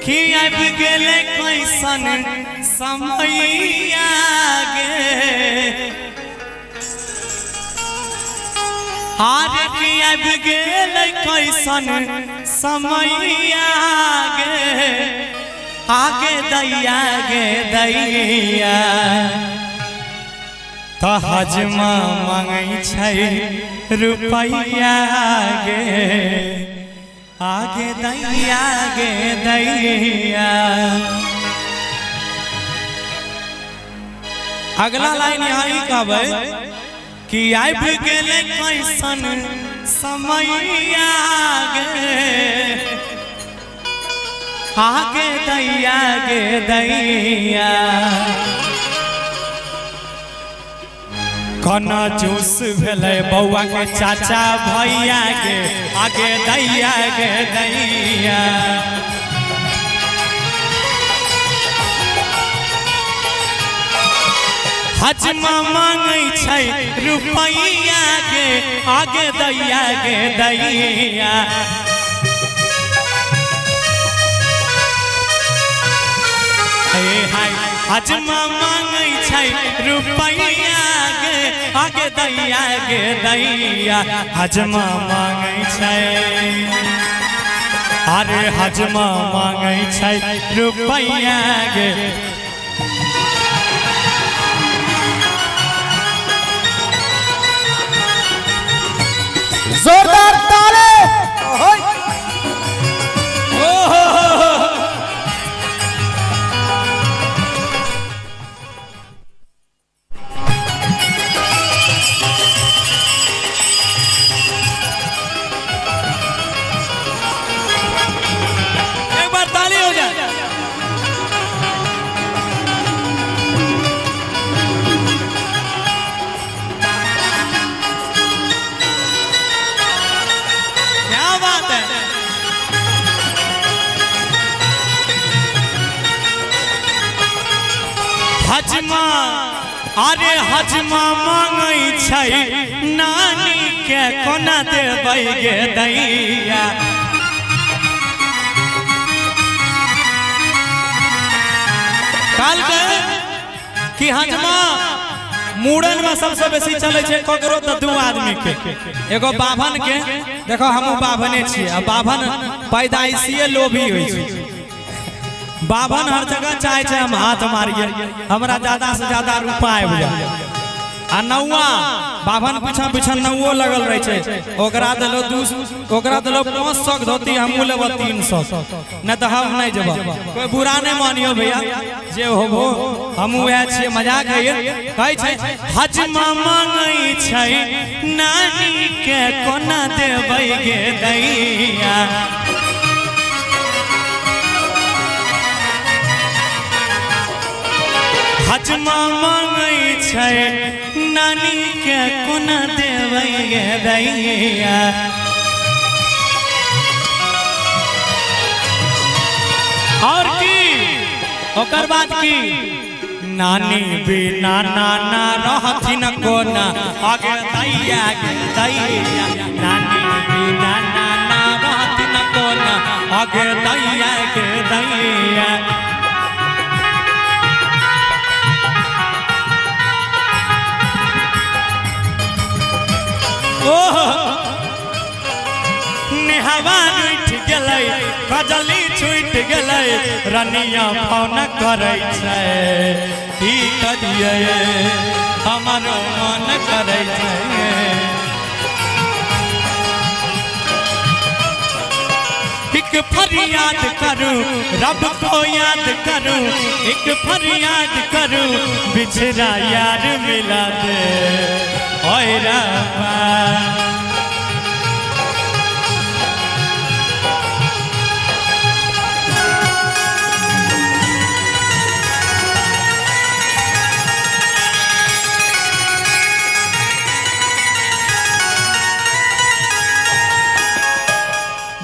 कि आबि गेलै कैसन समैया गे। आरे कि आबि गेलै कैसन समैया गे, आगे दैया गे दैया। तऽ हजमा मांगै छै रुपैया गे, आगे दैया गे दैया। अगला लाइन यहाँ ई कहबै कि आबि गेलै कैसन समैया गे, आगे दैया गे दैया। कोना जूस भेलै बौआ के चाचा भैया के, आगे दैया गे दैया। हजमा मांगै छै रुपैया गे, आगे दैया गे दैया। हे हाय, हजमा मांगै छै रुपैया गे, आगे दैया गे दैया। हजमा मांगै छै, अरे हजमा मांगै छै रुपैया गे। जोरदार ताली। एक बार ताली हो जाए। क्या बात है। हजमा, अरे हजमा मांगै छै नानी के, कोना देबै गे दैया। कहलकै कि हजमा मूड़न में सबसे बेसी चलै छै ककरो तऽ दू आदमी के, एगो बाभन के। देखो, हमहूँ बाभने छियै आ बाभन पैदाइशिये लोभी होइ छै। बाभन हर जगह चाहे छै हम हाथ मारिए, हमरा ज्यादा से ज्यादा रुपा आबि जाए। आ नौआ बाभन पीछा पीछा नौओ लगल रहे छै। ओकरा देलो दू, ओकरा देलो 500 के धोती, हमहूँ लेबो 300, नहीं तऽ हम नहीं जेबो। कोई बुरा नहीं मानियो भैया, जे होबो हमहूँ वएह छियै, मजाक है। कहै छै हजमा मांगै छै नानी के, कोना देबै गे दैया। हजमा मांगै छै नानी के, कोना देबै गे दैया। और की ओकर बाद की नानी बिना नाना रहथिन कोना, आगे दैया गे दैया। नानी बिना नाना रहथिन कोना, आगे दैया गे दैया। ओह, नेहवा रूठि गेलै, कजली छूटि गेलै, रनिया फोन करै छै, की करियै हमरो मन करै छै। एक फरियाद करूं रब को याद करूं, एक फरियाद करूं बिछड़ा यार मिला दे, ओए रब्बा।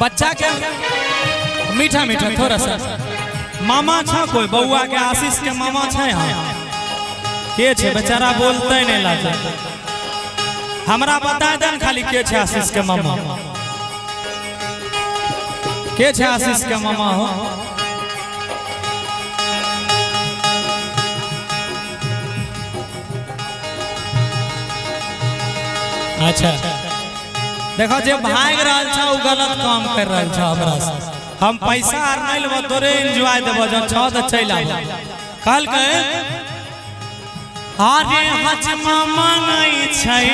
बच्चा के मीठा मीठा थोड़ा सा मामा छा कोई बउआ के, आशीष के मामा छै? हाँ, के छै? बेचारा बोलते नहीं लाजे। हमरा बता देन खाली, के छै आशीष के मामा? के छै आशीष के मामा हो? अच्छा देखो जे भागि रहल छ उ गलत काम कर रहल छ। हमरा से हम पैसा आर नहीं लेबो, तोरे एंजॉय देबो, जब छ त चलि आबो। कहलकै अरे हजमा मांगै छै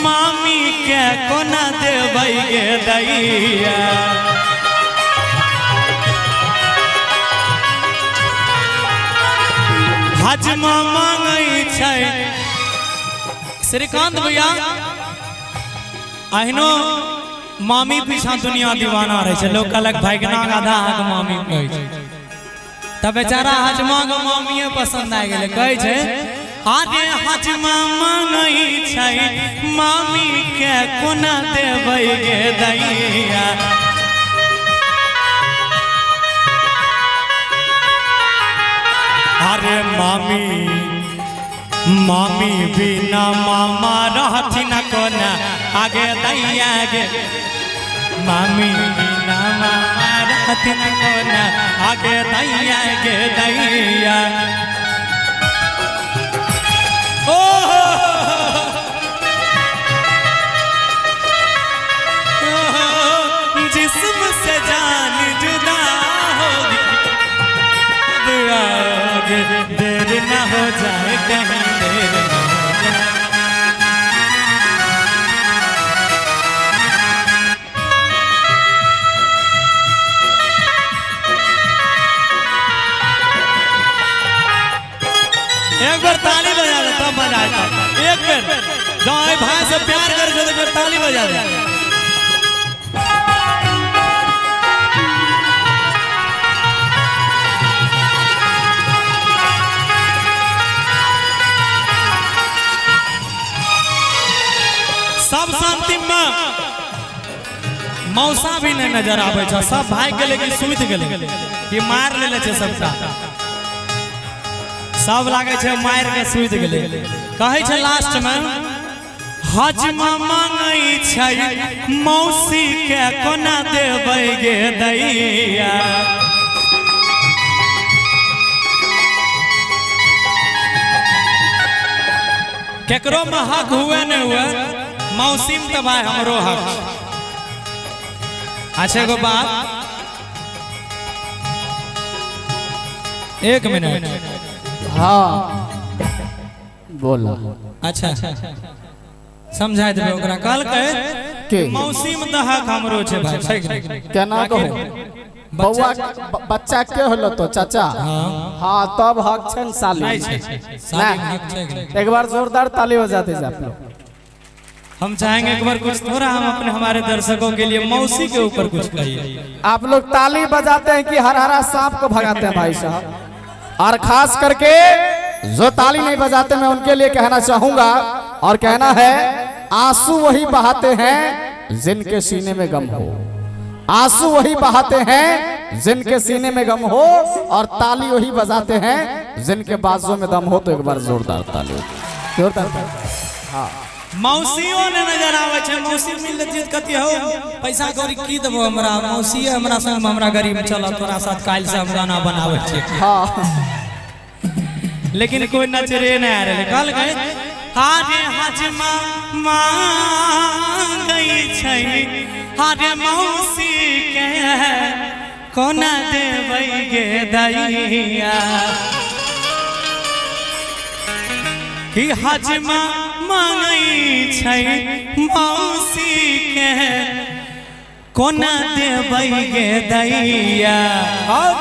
मामी के कोना देबै गे दैया। हजमा मांगै छै। श्रीकांत भैया अहिनो मामी पीछा दुनिया दीवाना रहे छै, लोग कहलक भागना आधा हक मामी कहै छै, तब बेचारा हजमा के मामिए पसंद आ गेलै। कहै छै अरे हजमा मांगै छै मामी के कोना देबै गे दैया। अरे मामी मामी बिना मामा रहथिन कोना आगे दैया गे। मामी बिना मामा रहथिन कोना आगे दैया गे दैया। ओ जिस्म से जान जुदा होगी अब आगे देर न हो जाए कहीं देर न हो जाए। एक बार ताली बजा दे तब मजा आता। एक बार जो आए भाई से प्यार कर तो एक बार ताली बजा दे। सब शांति में मौसा भी नहीं नजर आवे छै, सब भाग गेलै कि सुति गेलै कि मार लेले छै सबटा, सब लागै छै मार के सुति गेलै। कहै छै लास्ट में हजमा मांगै छै मौसी के कोना देबै गे दैया। केकरो में हक हुए नहीं हुए, मौसी में तो भाई हमरो हक। अच्छा एगो बात, एक मिनट। हाँ बोला। अच्छा समझा देबै ओकरा। कहलकै के मौसी में तऽ हक हमरो छै भाई, छै कि नहि? केना कहू बौआ बच्चा के होलो तो चाचा? हाँ तब हक छै ने साली। नहि छै, साली के हक छै कि नहि? एक बार जोरदार ताली बजा दीजिए आप लोग। हम चाहेंगे एक बार कुछ थोड़ा हम अपने हमारे दर्शकों के लिए मौसी के ऊपर कुछ कहिए। आप लोग ताली बजाते हैं कि हर हरा सांप को भगाते हैं भाई साहब? और खास करके जो ताली नहीं बजाते मैं उनके लिए कहना चाहूंगा और कहना है, आंसू वही बहाते हैं जिनके सीने में गम हो, आंसू वही बहाते हैं जिनके सीने में गम हो, और ताली वही बजाते हैं जिनके बाजू में दम हो। तो एक बार जोरदार ताली, जोरदार ताली। हाँ मौसियो ने नजर आवे छै, मौसी मिल जेत कथी हो पैसा कौड़ी की देबो हमरा, मौसी हमरा संग हमरा गरीब चल तोरा साथ काल्हि से हम गाना बनावे छियै। हाँ लेकिन कोई नजरे नहीं आ रहे। कहलकै हारे हजमा मांगै छै हारे मौसी के कोना देबै गे दैया। कि हजमा मांगै छै मौसी के कोना देबै गे दैया। और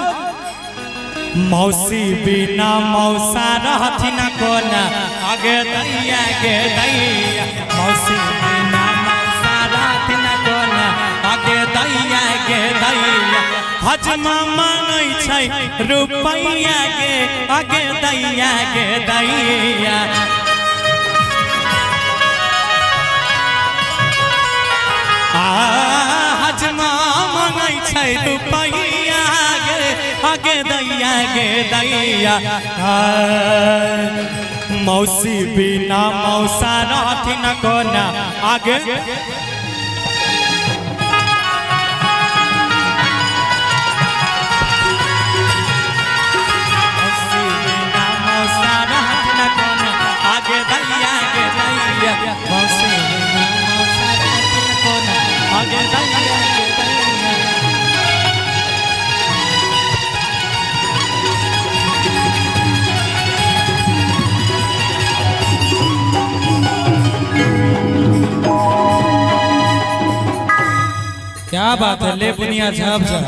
मौसी बिना मौसा रहथिन कोना आगे दैया गे दैया। मौसी बिना मौसा रहथिन कोना आगे दैया गे दैया। हजमा मांगै छै रुपैया गे आगे दैया गे दैया। आ हजमा मांगै छै रुपैया गे आगे दैया गे दैया। मौसी बिना मौसा रहथिन कोना आगे मौसी बिना मौसा रहथिन कोना आगे दैया गे दैया। मौसी बिना क्या बात है, ले बुनिया झाप झाप।